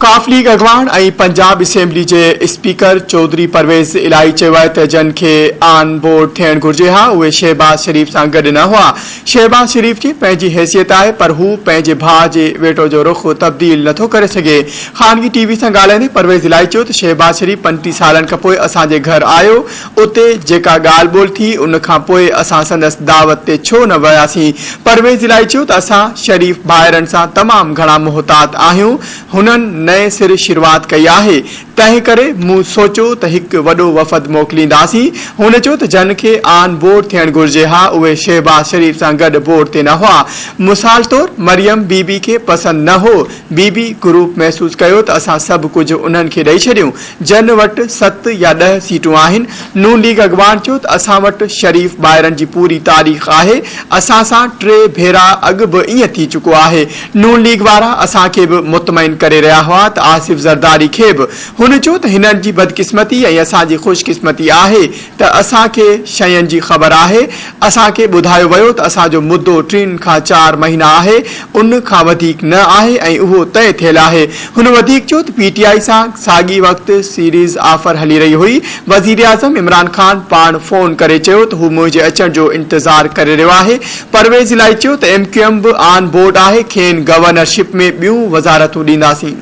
قاف ليگ اڳواڻ ۽ پنجاب اسيمبلي جي اسپيڪر چوڌري پرويز الاهي چيو آهي ته جن کي آن بورڊ ٿيڻ گهرجي ها اهي شهباز شريف سان گڏ نه هئا، شهباز شريف جي پنهنجي حيثيت آهي پر هو پنهنجي ڀاء جي ويٽو جو رخ تبديل نٿو ڪري سگهي. خانگي ٽي وي سان ڳالهائيندي پرويز الاهي چيو ته شهباز شريف 35 سالن کانپوء اسان جي گهر آيو، اتي جيڪا ڳالهه ٻولهه ٿي ان کان پوء اسان سندس دعوت تي ڇو نه وياسين؟ پرويز الاهي چيو ته اسان شريف ڀائرن سان تمام گهڻا محتاط آهيون، هنن نئين سر شروعات ڪئي آهي، تنهن ڪري مون سوچيو ته هڪ وڏو وفد موڪلينداسين. هن چيو ته جن کي آن بورڊ ٿيڻ گهرجي ها اهي شهباز شريف سان گڏ بورڊ تي نه هئا، مثال طور مريم بي بي کي پسند نه هو، بي بي گروپ محسوس ڪيو ته اسان سڀ ڪجهه انهن کي ڏئي ڇڏيون، جن وٽ ست يا ڏهه سيٽون آهن. نون ليگ اڳواڻ چيو ته اسان وٽ شريف ڀائرن جي پوري تاريخ آهي، اسان سان ٽي ڀيرا اڳ به ائين ٿي چڪو آهي، نون ليگ وارا اسان کي به مطمئن ڪري رهيا هئا ته آصف زرداري کي به. هن چيو ته هنن جي بدقسمتي ۽ اسان جي خوش قسمتي آهي ته اسان کي شين جي خبر آهي، اسان کي ٻڌايو ويو ته اسان جو مدو ٽن کان چار مهينا آهي، ان کان وڌيڪ نه آهي ۽ اهو طئي ٿيل آهي. هن وڌيڪ چيو ته پي ٽي آء سان ساڳئي وقت سيريز آفر هلي رهي هئي، وزيراعظم عمران خان پاڻ فون ڪري چيو ته هو منهنجي اچڻ جو انتظار ڪري رهيو آهي. پرويز الاهي چيو ته ايم ڪيو ايم به آن بورڊ آهي، کين گورنرشپ ۾ ٻيون وزارتون ڏينداسين.